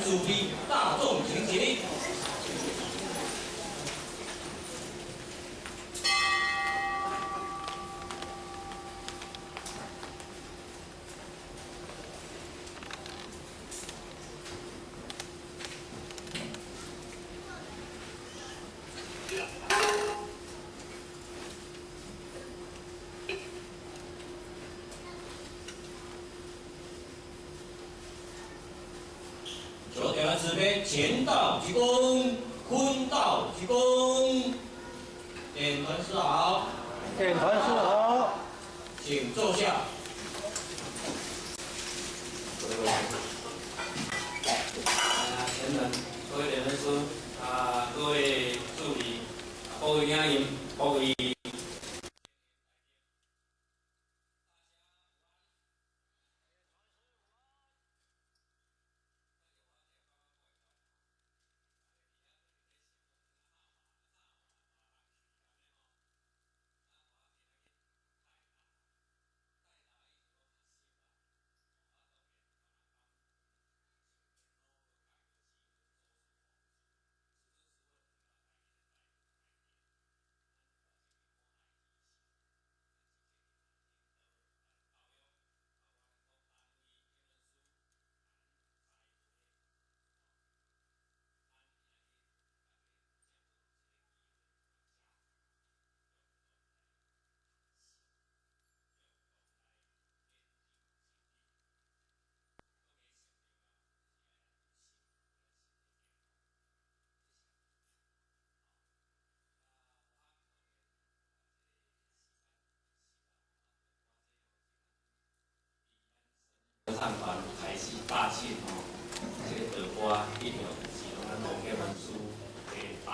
慈悲，大眾請起。求點團慈悲，乾道鞠躬，坤道鞠躬。點團師好，點團師好，請坐下。啊，前人，各位點團師，啊，各位助理，各位影音，各位。合唱團開始大慶吼，這個道歌一定是攏咱黃建文師的拍。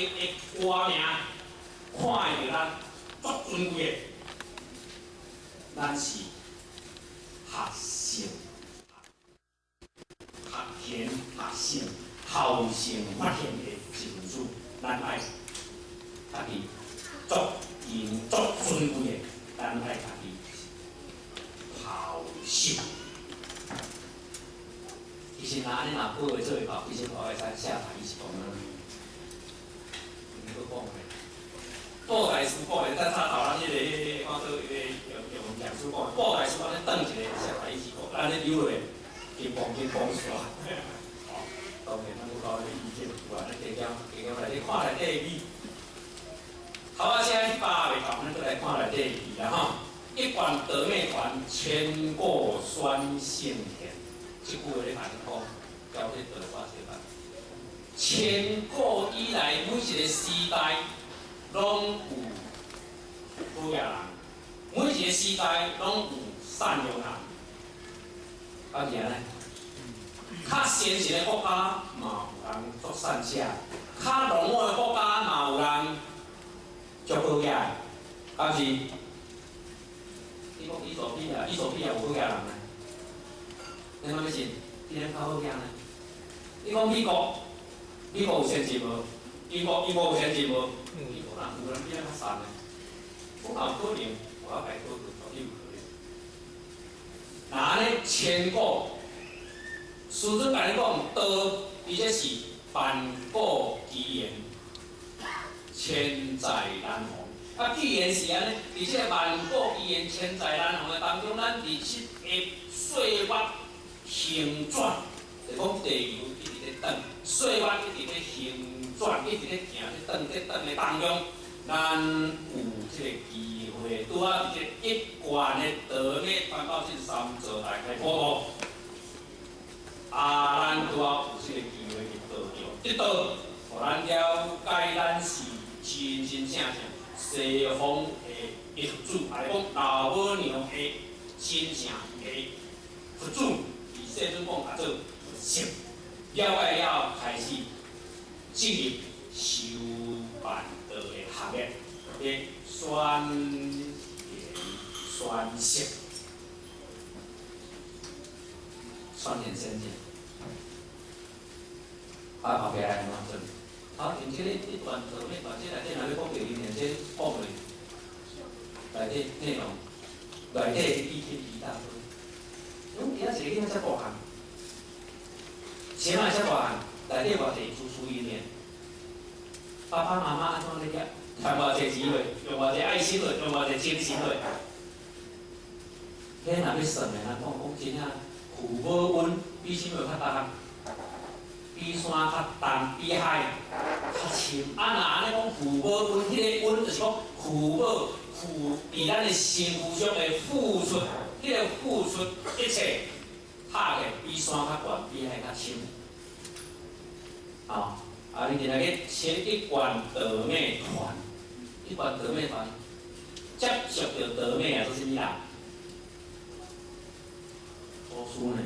的歌名，看會著咱足尊貴的，咱是學聖、學賢、學聖、後生發現的一份子，咱愛家己足敬足尊貴的，咱愛家己孝心。其實若按呢若報會做會到，其實我會使寫台語是講啥？毋閣講咧。布袋師講的，咱早頭咱彼個看做彼個用用講師講的，布袋師按呢轉一个寫台語是講，按呢扭落，金光金光煞。吼，當然咱有夠意見有啊，咱加減加減來，你看內底的語。頭仔聲彼百未到，咱閣來看內底的語啦吼。一貫道美團，千古選聖賢。這句話咧共你講，交去道我這擺。千古以來，每一個時代攏有好額人，每一個時代攏有善良人。敢是按呢？較先進的國家嘛有人做善者，較落後的國家嘛有人足好額的，敢是？你講伊索比亞，伊索比亞有好額人呢？你敢欲信？比咱較好額呢？你講美國，美國有先進無？英國英國有先進無？英國人有人比咱較善呢？我有可能，我家討論絕對有可能。若按呢千古，師尊共你講，道，伊這是萬古奇緣，千載難逢。啊，既然是按呢，佇這個萬古奇緣、千載難逢的當中，咱佇這個歲月行轉，就講地球一直咧轉，歲月一直咧行轉，一直咧行咧轉咧轉的當中，咱有這個機會，拄仔佇這一貫的道理傳到這三座大開普度，啊，咱拄仔有這個機會去得著，得到，予咱了解咱是真真正正西方的佛祖，還是講老母娘的真正的佛祖，伊世尊講叫做佛性，了解了後開始進入修辦道的行列，咧選賢選聖，選賢選聖。啊，後壁來按怎做？好，用這個一段道咩段？這內底若欲講著林蓮，這講落內底內容，內底意見一大堆。阮今仔一个囡仔遮大漢，啥物遮大漢？內底偌濟祖師因緣，爸爸媽媽按怎咧業？賺偌濟錢落，用偌濟愛心落，用偌濟精神落。彼若欲算的，咱講講真正，父母恩比啥物較重？比山較重，比海較深。啊，若按呢講父母恩，彼個恩就是講父母付佇咱的身軀上的付出，彼個付出一切，拍起比山較懸，比海較深。吼，啊，你今仔日先一貫道美團，一貫道美團接觸著道美啊，做啥物人？祖師呢？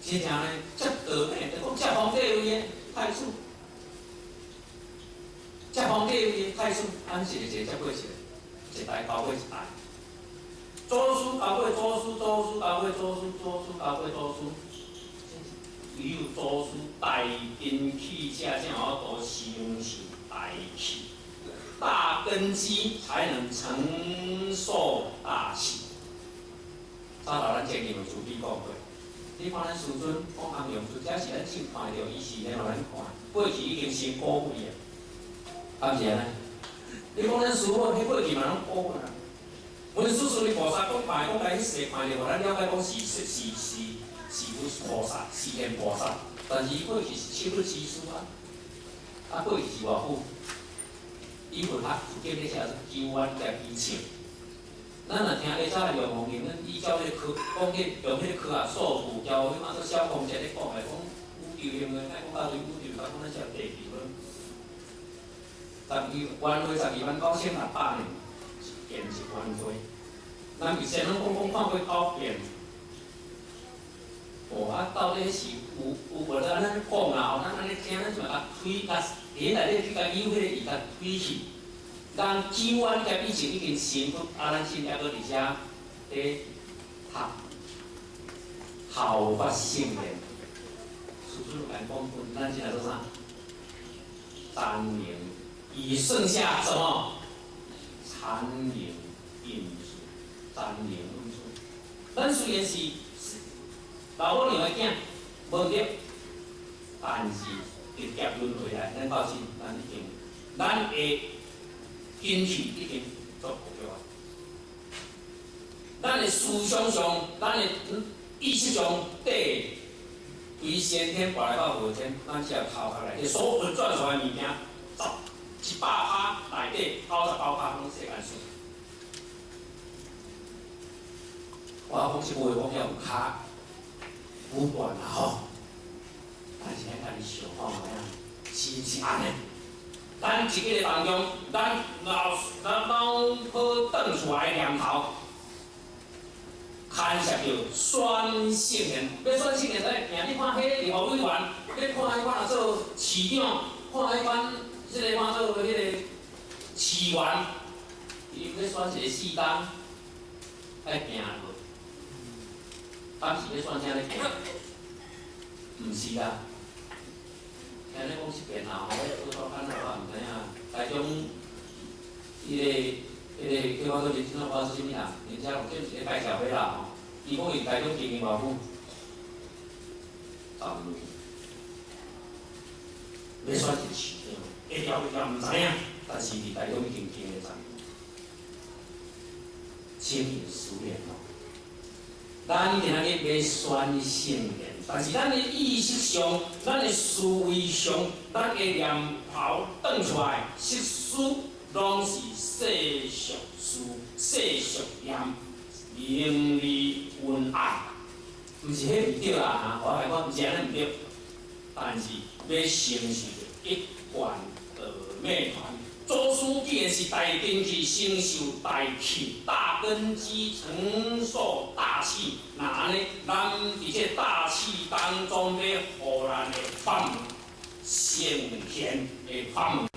真正呢，接道美，就講接皇帝位的太子，接皇帝位的太子，按一個一個接過一個，一代交過一代。祖師交過祖師，祖師交過祖師，祖師交過祖師，唯有祖師大根器者，才有法度承受大氣，大根基才能承受大氣。早頭咱前面有慈悲講過，你看咱師尊講安陽出，這是咱正看著，伊是咧予咱看，過去已經成古鬼啊，敢是按呢？你講咱師母，彼過去嘛攏古鬼啊。文殊師利菩薩講白講來彼世看著，予咱了解講是是是是菩薩，是現菩薩，但是伊過去是七日之師啊，啊過去是偌久？伊佛學佛經咧寫做9萬加幾千。咱若聽下早龍王經，咱依照彼個科講彼用彼個科學數據，交彼馬做小空間咧講來講宇宙形的，莫講到對宇宙，講咱只地球。12萬歲129,600年，變1萬歲。咱以前攏講講看過9變。哦，啊，到底是有有無咧按呢講啊？吼，咱按呢聽，咱就共推共伫內底去共有彼个意甲推去，人久安業以前已經成佛，啊，咱現在閣佇遮咧學效法聖言。師父共講，咱現在做啥？單靈，以剩下什麼？殘靈運數，殘靈運數。咱雖然是老母娘的囝，無毋對，但是直接輪迴來，咱到今，咱已經，咱的根器已經足夠啊。咱的思想上，咱的意識上，底對先天跋來到後天，咱只頭殼內底所運轉出來的物件，100%內底99%攏世間事。我講這話講了有較武斷啦吼，但是咱家己想看覓啊，是毋是按呢？咱一个當中，咱腦波轉出來的念頭，牽涉著選聖賢，欲選聖賢，來行。你看彼个立法委員，你看彼款做市長，看彼款這个看做彼个市員，伊欲選一個四冬，愛行無？當時欲選啥咧行？毋是啦。聽咧講是變啊，吼，做做看我毋知影。台中，伊个、彼个叫我做林志我做啥物人？林佳龍這毋是咧介紹會啦吼。伊講伊台中經營偌久，10年。欲選一個市長，會牢袂牢毋知影，但是佇台中已經經營10年，經營10年咯。咱今仔日欲選聖賢，但是咱的意識上、咱的思維上、咱的念頭轉出來，實事攏是世俗事、世俗念、名利恩愛，毋是彼毋對啦，我來講毋是按呢毋對，但是欲承受一貫道滅團。祖師既然是大根器，承受大氣、大根基，承受大氣，那按呢，咱佇這大氣當中，欲予咱的法門，聖賢的法門。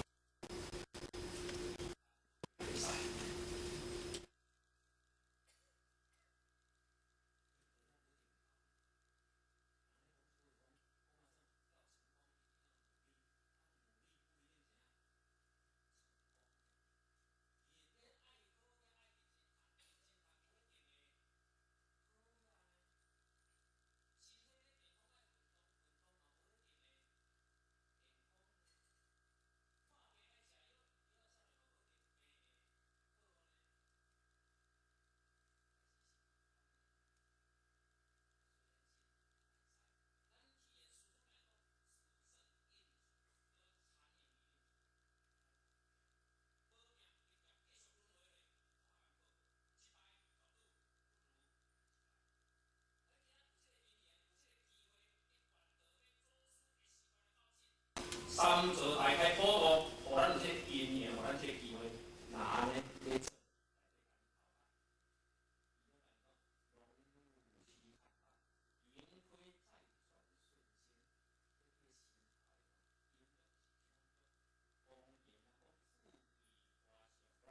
三座大開普度，予咱有這個因緣，予咱這個機會，若按呢，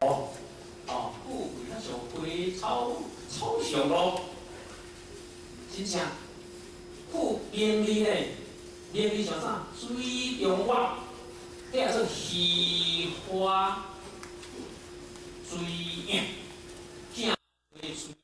哦，哦，富貴咱上花草草上路，真正富名利咧。名利像啥？水中月，彼叫做虛花水影，鏡花水。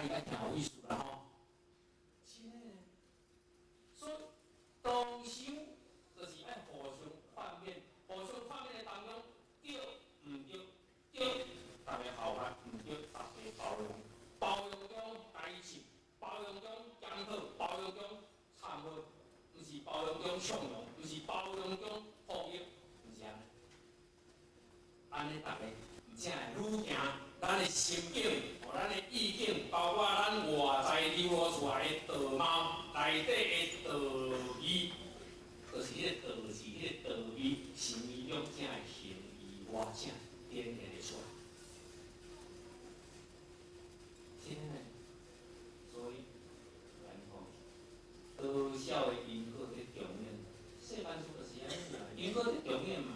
伊愛聽有意思啦吼。真的，所以同修就是愛互相勸勉，互相勸勉的當中，對毋對？對，逐家效法；毋對，逐家包容。包容中改進，包容中檢討，包容中懺悔，毋是包容中縱容，毋是包容中放逸，毋是按呢。按呢，逐家才會愈行，咱的心境、咱的意境，包括咱外在流露出來的道貌，內底的道義，就是彼個道字，彼個道義，心意中才會行於外者展現得出來。真的，所以來講，多少的因果佇重演，世間事就是按呢，因果佇重演嘛。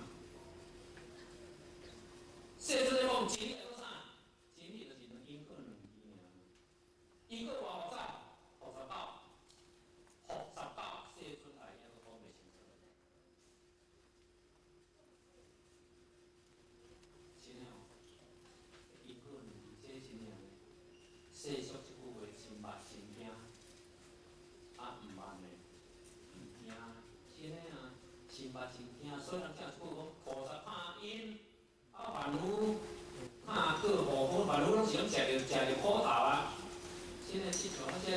世尊咧講真理做啥？真理就是兩因果兩支爾。因果偌複雜，複雜到，複雜到世尊來猶閣講袂清楚。真的哦，因果兩支，這真正的。世俗這句話真捌真驚，啊毋捌呢，毋驚，真的啊，真捌真驚。所以人聽一句講，菩薩拍因，啊凡夫拍果無分，凡夫攏是攏食著苦頭啊。真的，親像咱這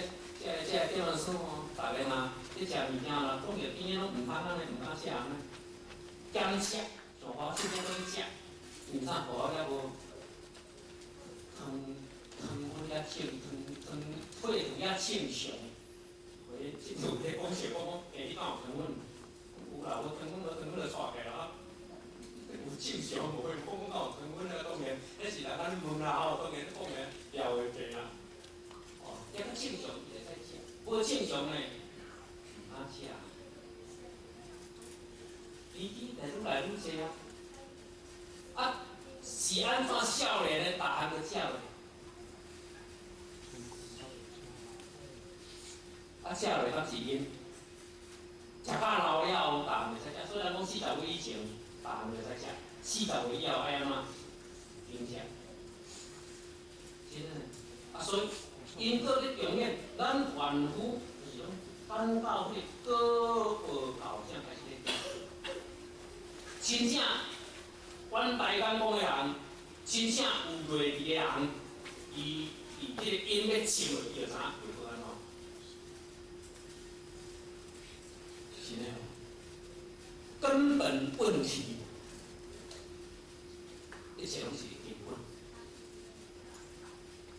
點仔說吼，逐家若咧食物件啦，講著甜的攏毋通按呢，毋敢食按呢，減食，上歡喜拢去食，因為啥？無遐無糖。糖分遐正，糖糖血糖遐正常。回這陣咧講笑講講，欸，你敢有糖分？有啦，有糖分，無糖分就帶起來啦。有正常無？講講敢有糖分啊？當然，彼是人咱問啦吼，當然講然了會過啦。哦，這個正常伊會使食，無正常呢，毋通食。年紀會愈來愈濟啊！啊，是按怎少年的，逐項都食落？啊，食落敢是因食飽老了後，逐項會使食。雖然講40歲以前，逐項會使食；40歲以後愛按怎？停食。真的。啊，所以因果咧重演，咱凡夫就是講等到彼個果報到才開始咧。真正阮台灣講的人，真正有睿智的人，伊佇這個因欲種落，伊就知影結果按怎。是呢，根本問題，一切攏是根本。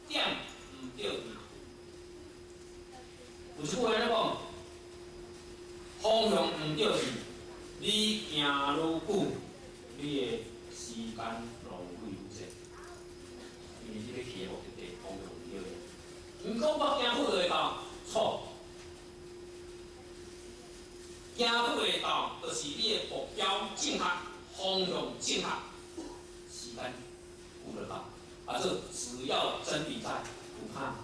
點毋對去。有一句話按呢講，方向毋對去，你行愈久，你的時間浪費愈濟，因為你欲去的目的地方向毋對。毋講我行久就會到，錯。行久會到，就是你的目標正確，方向正確，時間久就到。啊，這只要真理在，不怕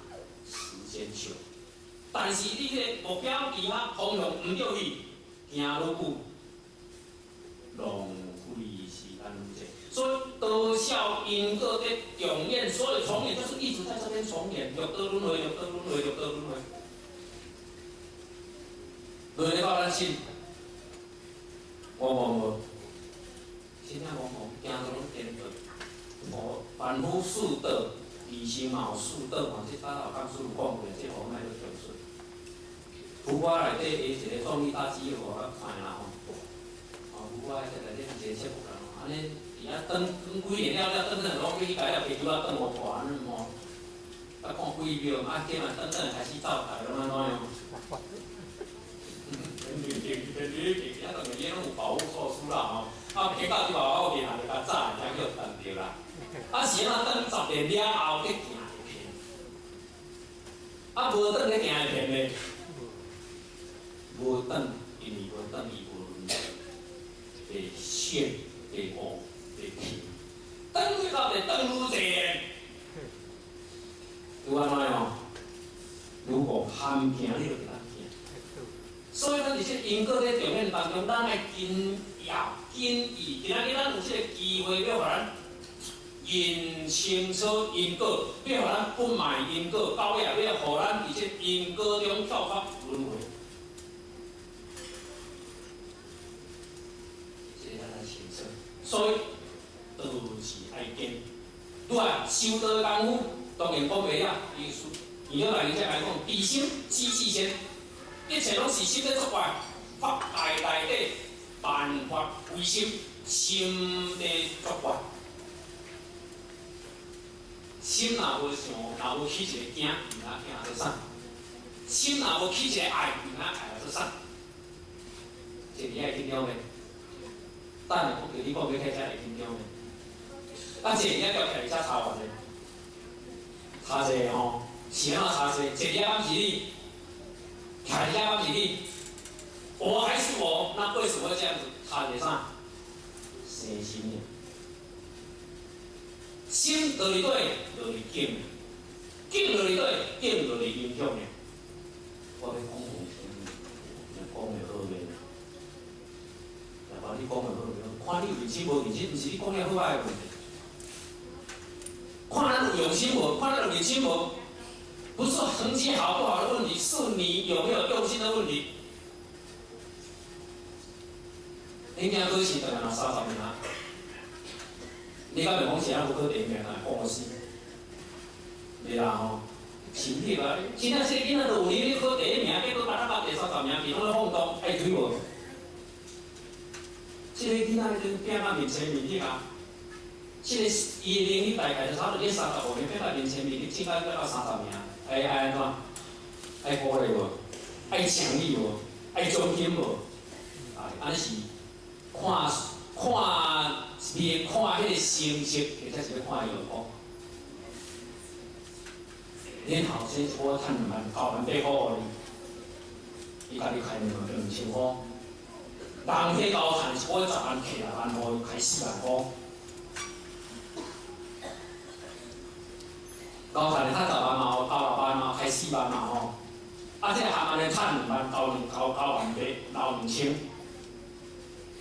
時間久。但是你的目標佇遐方向毋對去，行愈久，浪費時間愈濟。所以多少因果的重演，所以重演就是一直在這邊重演，六道輪迴，六道輪迴，六道輪迴，輪到咱信，無無無，真正無無，行到攏顛倒。哦，凡夫四道，二生嘛有四道吼，這早有講師有講過，這號莫閣重述。佛法內底伊一個創意大師，予我看啦吼。哦，佛法這內底一個節目啦吼，按呢佇遐轉轉幾年了了，轉轉攏去改了，提出啊轉無大按呢吼。啊，看幾秒，啊，起碼轉轉開始走，逐家攏按怎樣？天啊，當然伊攏有保護措施啦吼。啊，行到之後，我銀行就較早，才叫斷著啦。啊，是按怎轉10年了後，去行會騙？啊，無轉咧行會騙咧？無轉，因為無轉伊無輪迴，會陷、會誤、會騙。轉幾到會轉愈濟咧？有按怎樣？如果含行，你就會當行。所以，咱佇這個因果咧重演當中，咱愛緊要緊記。今仔日咱有這個機會，欲予咱認清楚因果，欲予咱不賣因果，到尾也欲予咱佇這因果中跳脫輪迴。這個咱清楚，所以道是愛堅。愈來修道的功夫，當然講袂了，意思，伊了內面才來講，治心止至善，一切攏是心咧作怪，法界內底萬法唯心，心咧作怪。心若無想，若無起一个驚，毋知驚做啥；心若無起一個愛，毋知愛做啥。這個愛緊張袂？等下我叫你講，欲開車會緊張袂？啊，坐遐叫徛佇遮查偌濟？查濟吼，是按怎查濟？坐遐敢是你？徛佇遮敢是你？我還是我，那為什麼會這樣子？差佇啥？生心爾。心落佇佗，落佇境；境落佇佗，境落佇影響爾。我欲講予清，講會好袂？若你講會好袂？看你認真無認真，毋是你講了好歹的問題。看咱有用心無？看咱有認真無？不是成績好不好的問題，是你有沒有用心的問題。恁囝考試當然30名，你敢會講是按無考第一名，來講死？袂啦吼，心血啊！真正這個囡仔都有能力考第一名，結果班仔第30名，伊攏咧放蕩，愛推無？這個囡仔已經拼到面青面綠啊！這個伊的能力大概就差不多35名，拼到面青面綠，進到到30名，愛愛按怎？愛鼓勵無？愛獎勵無？愛獎金無？啊，按呢是看看是看彼個成績，或者是欲看效果。恁後生一個趁2萬、9萬8塊予你，伊家己開2000塊。人彼𠢕趁一個月10萬，摕6萬塊，開4萬塊。𠢕趁的趁10萬嘛吼，9、6萬嘛，開4萬嘛吼。啊，這個含按呢趁2萬，九兩九9萬8，留2000。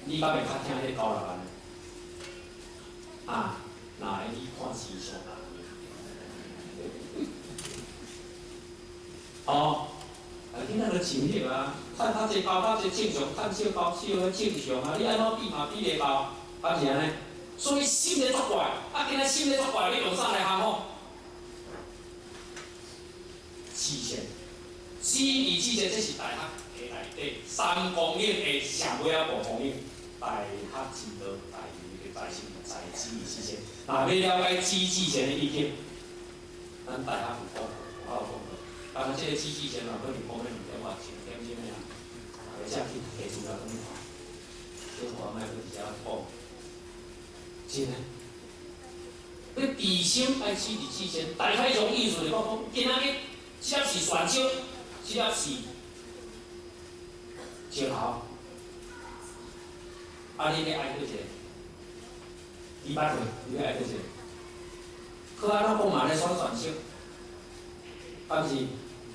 你敢會較聽彼9、6萬的？啊，若會你看市場。哦，啊，囡仔就盡力啊，趁較濟交較濟正常，趁少交少彼正常啊。你按怎比嘛比袂到，敢是按呢？所以心咧作怪，啊，今仔心咧作怪，你用啥來含好？至善，止於至善，這是大學的內底三光影的上尾仔五光影，大學之道，大義大心，在止於至善。若欲了解止至善的意境，咱大學有講，我有講過。當然，這個止至善嘛，可能講欲兩點外一點鐘爾，或者去提資料轉去看，這我莫閣佇遮講。真的，欲治心愛止佇至善，大概種意思就講講，今仔日這粒是璇石，這粒是石頭，啊，你欲愛佗一個？禮拜歲，你欲愛佗一個？可按怎講嘛？咧選璇石，敢是？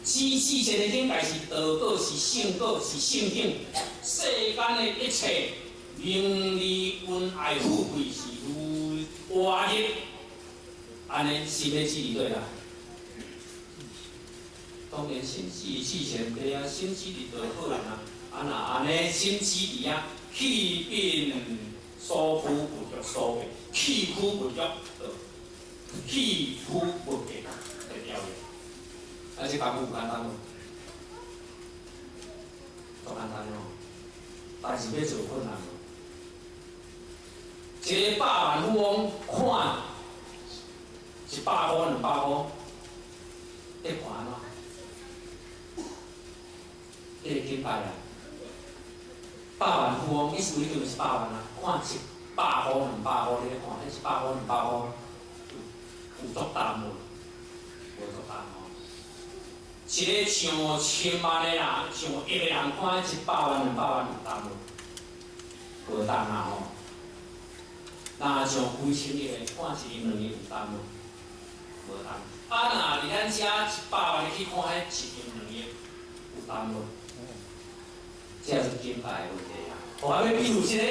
止至善的境界是道果，是聖果，是聖境。世間的一切名利恩愛富貴是如活日，按呢心欲止佇佗啦。當然心止於至善，對啊，心止佇道好啦。啊，若按呢心止佇遐，氣變所趨物欲所變，氣虛物欲，氣虛物變，會掉去。啊，這功夫有簡單無？足簡單哦，但是欲做困難無？一个百萬富翁看100塊、200塊，咧看按怎？彼個境界啊！百萬富翁，意思已經是百萬啊！看100塊、200塊，你咧看，彼100塊、200塊有足重無？無足重哦。一个上千萬的人，上億的人，看彼100萬、200萬有重無？無重啊吼！若上幾千億的，看1億、2億有重無？無重。啊，若佇咱遮100萬的去看彼1億、2億，有重無？這是境界的問題啊！我欲比喻這個，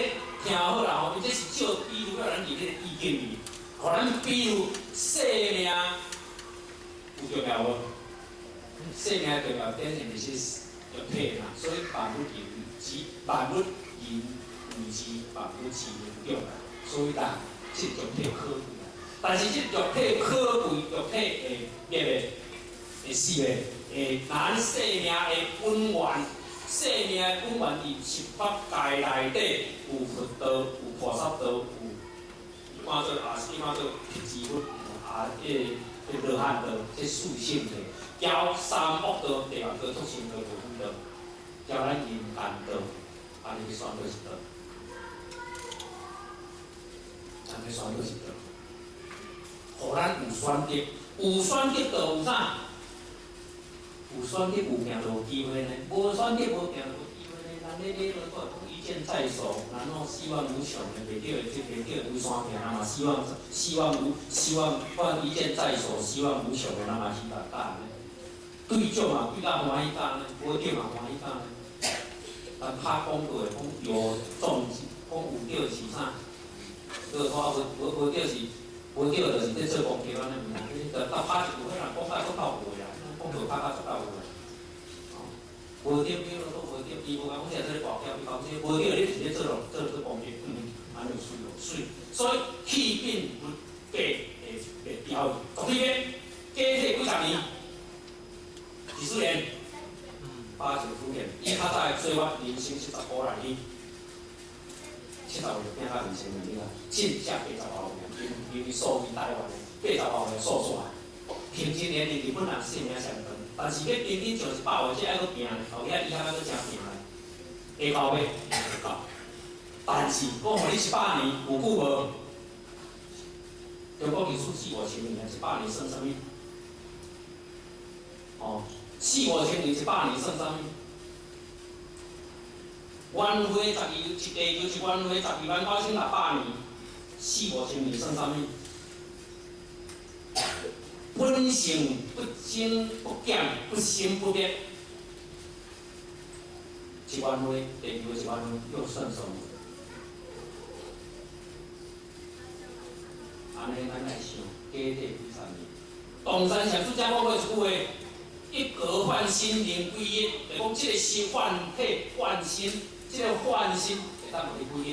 聽好啦吼，伊這是借比喻予咱佇彼個意境裡，吼。予咱比喻生命有重要無？生命重要，典型就是肉體嘛，所以萬物由之，萬物由為之，萬物之靈長，所以人這肉體可貴。但是這肉體可貴，肉體會滅的，會死的，會咱生命的本源，生命的本源佇十法界內底有佛道，有菩薩道，有看做也是看做辟支佛，啊，彼個羅漢道，這四聖諦，交三惡道、地獄道、畜生道、餓鬼道，交咱人間道，按呢去選佗一道，按呢選佗一道，予咱有選擇，有選擇就有啥？有選擇有行路機會呢，無選擇無行路機會呢。咱咧咧落講一劍在手，然後希望無窮的，袂著的，這袂著無山行嘛，希望希望無希望，看一劍在手，希望無窮的，人嘛希望甲呢。對獎嘛對甲歡喜甲呢，無著嘛歡喜甲呢。但拍廣告的講有中，講有著是啥？無無無著是無著就是咧做功課按呢，毋通你就鬥拍一句，彼人講甲閣夠有的啦，廣告拍甲足夠有的。無著比如說無著，伊無講這個大條，伊講這無著，你是咧做咯，做做功課，按呢有媠無媠。所以氣變佛假會會掉，昨天假體幾十年，幾十年，八九十年，伊較早的做法，人生75來去，70歲就變甲人生的你看，真正85歲，因為數據台灣的85歲數煞，平均年齡日本人性命上長，但是欲平均上100歲，這愛閣拼，後尾伊遐閣誠拼咧，會到未？會到。但是講予你100年有久無？中國歷史四五千年啊，100年算啥物？哦，四五千年100年算啥物？元徽十二，一地球是元徽129,600年，四五千年算啥物？本性不增不減，不生不滅。一元徽，地球一元徽又算什麼？按呢，咱來想，假體幾十年。東山上師講過一句話：一格換新靈幾日？就講這個是換體換身，這個換身會當予你幾日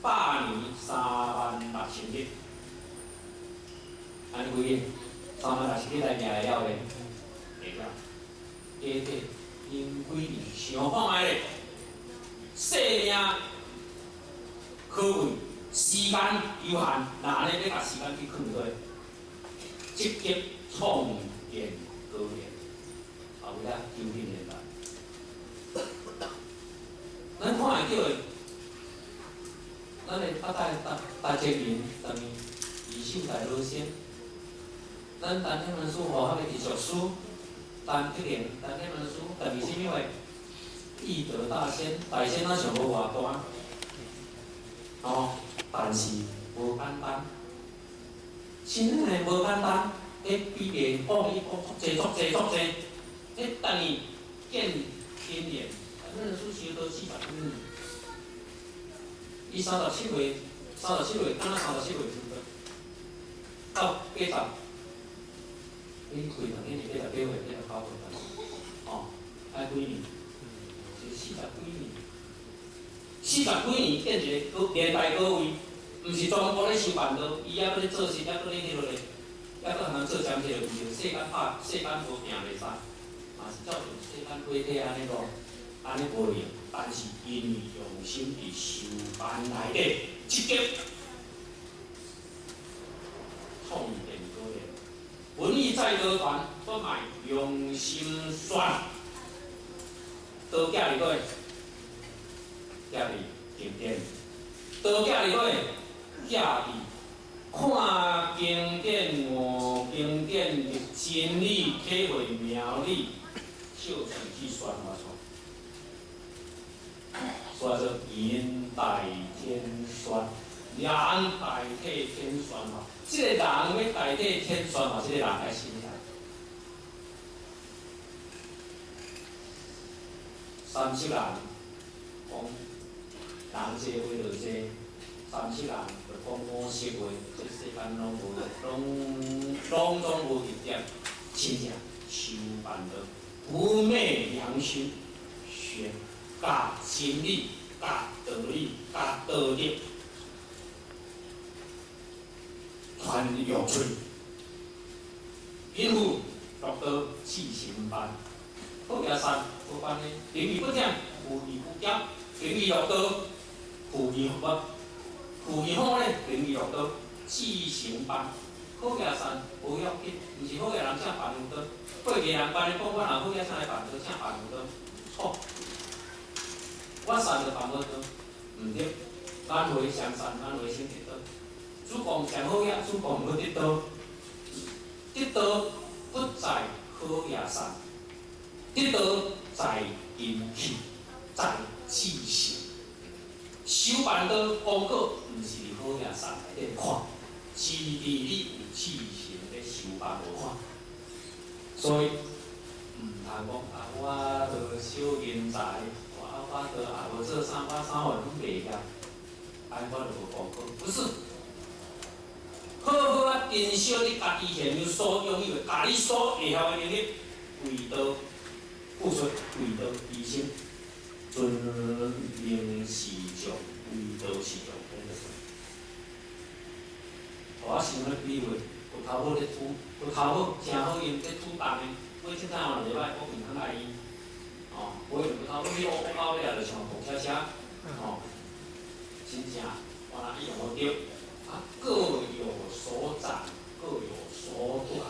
？100年36,000日。按呢幾日？36,000日來命會了咧？會了。假體靈幾年？想看覓咧？生命可貴。時間有限，若按呢欲共時間去囥佗，積極創建高原，後尾仔九零年代，咱看會著的，咱的阿大大大前面，啥物李秀才老先，咱陳天文師佛學的藝術師，陳德仁、陳天文師，特別啥物話？懿德大仙，大仙咱上無偌大，哦。但是無簡單，真的無簡單。彼比例講伊講足濟足濟足濟，彼等於見天年，咱師修到40幾年，伊三十七歲，三十七歲，敢若三十七歲時陣，到八十，伊開堂已經88歲、89歲，哦，愛幾年？是四十幾年，四十幾年變一個高年代高位。毋是全部咧修辦道，伊猶閣咧做事，猶閣咧彼落咧，猶閣通做針這個位，世間拍，世間無行袂使，嘛是照常世間規體按呢路，按呢無用。但是因為用心佇修辦內底，積極創建高練，文藝再多傳，都賣用心選，道寄佇佗位？寄佇經典，道寄佇佗位？寄佇看經典、悟經典、入真理、體會妙理，笑喙去宣發出，所以說人代天宣，人代替天宣發。這個人欲代替天宣發，這個人愛啥物人？三色人講人濟話就濟。30人就講五色話，這世間攏無，攏總無一點真正修辦道，不昧良心，學教真理、教道理、教道德，傳揚出去。貧富樂道志誠辦，好業善，好辦的，貧而不儉，富而不驕，貧而樂道，富而不富而好咧，貧而樂道，志誠辦，好業善，無要緊，毋是好業人請辦有道，過去人辦咧講，我若好業請來辦道，請辦有道，錯。我善就辦無道，毋對，咱會相善，咱會先得道。主講上好業，主講毋好得道。得道不在好業善，得道在根器，在志誠。修辦道功果，毋是佇好業善內底看，是佇你有志誠咧修辦無看。所以毋通講啊，我著小人才，我著也無做啥，我啥物攏袂曉，按呢我就無功果。不是，好好啊，珍惜你家己現有所擁有的，共你所會曉的能力，為道付出，為道犧牲，尊榮示眾，為道示眾，安呢就算。我想咧比喻，骨頭母咧拄，骨頭母誠好用，咧拄重的，買凊彩嘛袂歹，我平常愛伊。哦，買骨頭母去烏烏狗尾就像公車車，哦，真正原來伊用無著。啊，各有所長，各有所短，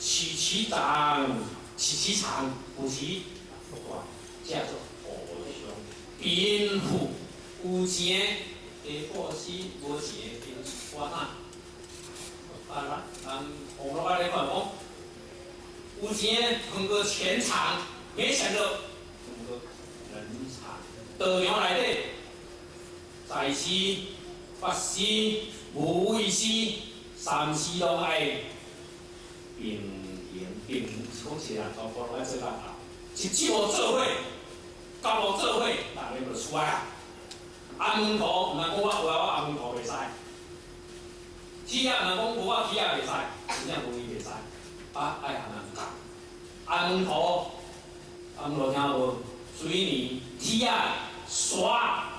取其長，取其長，補其短，這叫做互相貧富。有錢的布施，無錢的我哪？啊，咱紅蘿蔔咧講講，有錢通過錢場，沒想到通過人場。道場內底，財施、法施、無畏施，三施攏愛平行平，講是啦，全部攏愛做到頭。一手無做伙，九無做伙，人就出來啊。阿門徒毋通講我有啊，我阿門徒袂使。鐵仔毋通講無我鐵仔袂使，真正無伊袂使。啊，愛含人教。阿門徒，阿門徒聽無？水泥、鐵仔、沙，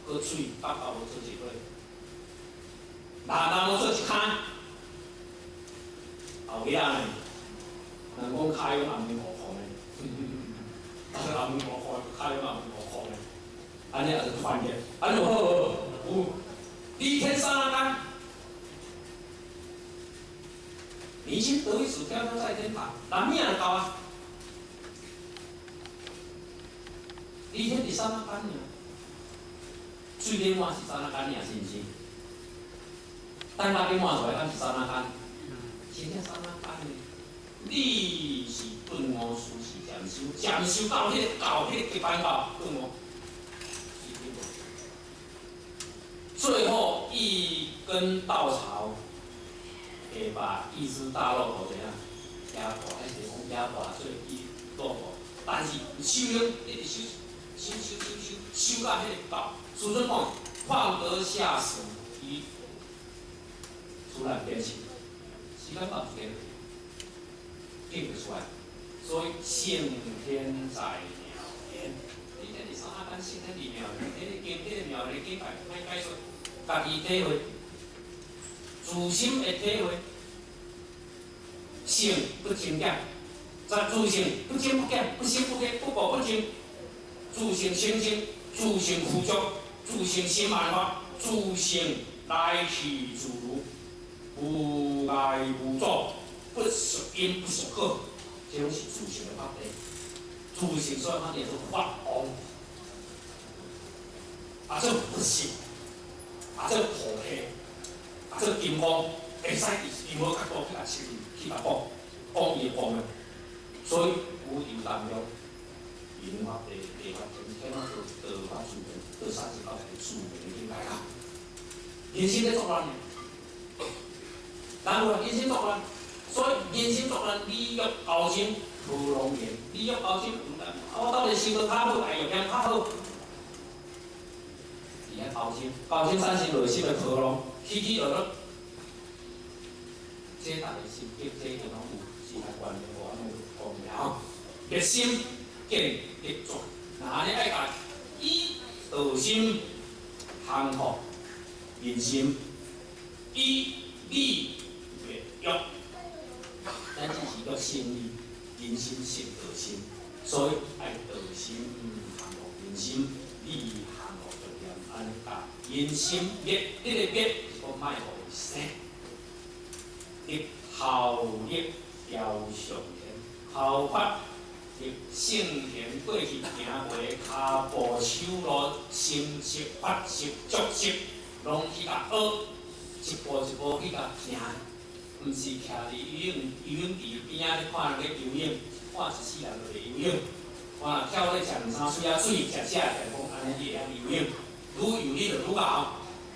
閣水，北北無做一伙，南南無做一跤。後尾仔呢，人講跤用阿門徒控的，阿門徒控，跤用阿門徒控的，按呢也是團結，按呢有好無？有。離天剎那間，尼心得一死，飄飄在天堂，人命就到啊！離天佇剎那間爾，水咧滿是剎那間爾，是毋是？等垃圾滿出來，敢是剎那間？真正剎那間呢？你是頓悟，事是禪修，禪修到彼個到彼個極限到頓悟。最後一根稻草，會把一隻大駱駝怎樣壓垮？還是講壓垮做一駱駝？但是修行一直修，修修修修修到彼個到，師尊講，況得下死於突然變形，時間到就變不出來。所以勝天在妙言，你這是剎那間勝天佇妙言，彼個經彼個妙言境界歹解說。家己體會，自心會體會，性不增減，在自性不增不減，不生不滅，不垢不淨，自性清淨，自性具足，自性心萬法，自性來去自如，無礙無阻，不屬因不屬果，這攏是自性的法地。自性所以法地做法王，啊，做佛性。啊，做菩提，啊，做金剛，會使佇任何角度去共切去共講，講伊的光明。所以宇宙當中，人法地，地法天，天法道，道法自然，道三世到一個自然的境界啊。人生咧作亂，人有人生作亂，所以人生作亂，理欲高深，無容言。理欲高深，毋但我到底生活較好，愛欲較好，佇遐头心，高心三心二心的波浪，起起落落。這逐个心境，這個攏有時代觀念無按呢講了吼。熱心見得轉，若按呢愛共以道心降服人心，以理滅欲，咱只是欲心理，人心勝道心，所以愛道心降服人心，理降服欲念，按呢共人心滅，這个滅是講莫予伊生。得效力調上天，效法入聖賢過去行過跤步手路心識法識足跡，攏去共學，一步一步去共行，毋是徛佇游泳池邊仔咧看人咧游泳，看一世人就袂游泳。我若跳咧食兩三喙仔水，食食就講按呢你會曉游泳，愈游你就愈𠢕，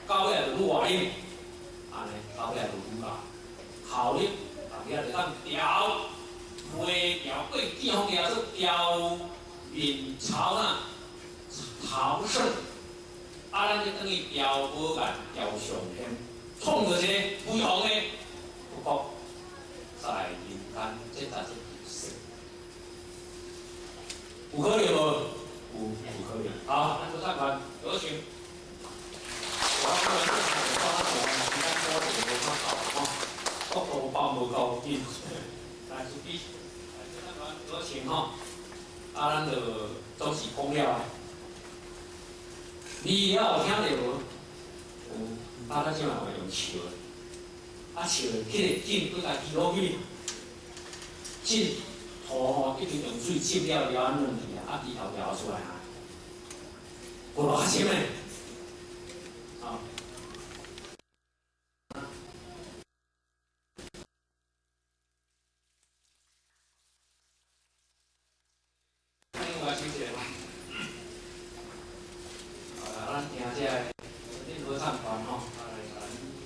到尾就愈活泳，按呢到尾就愈𠢕。效力，大家就當調，飛調過見風叫做調面朝哪，朝聖，啊，咱就等於調寶岩、調上天，創造一个輝煌的佛國，在人間，這才是特色。有可能無？有可能。好，咱做參觀，有請。我可能這場講較長，時間多一點無較夠吼。國度包無夠緊，來出比，來做參觀，有請吼。啊，咱就總是講了啊。你了有聽著無？有，啊，咱這嘛會用笑的，啊笑，彼个井閣共記落去，浸土吼已經用水浸了了，軟去啊，啊枝頭搖出來啊，有偌深的？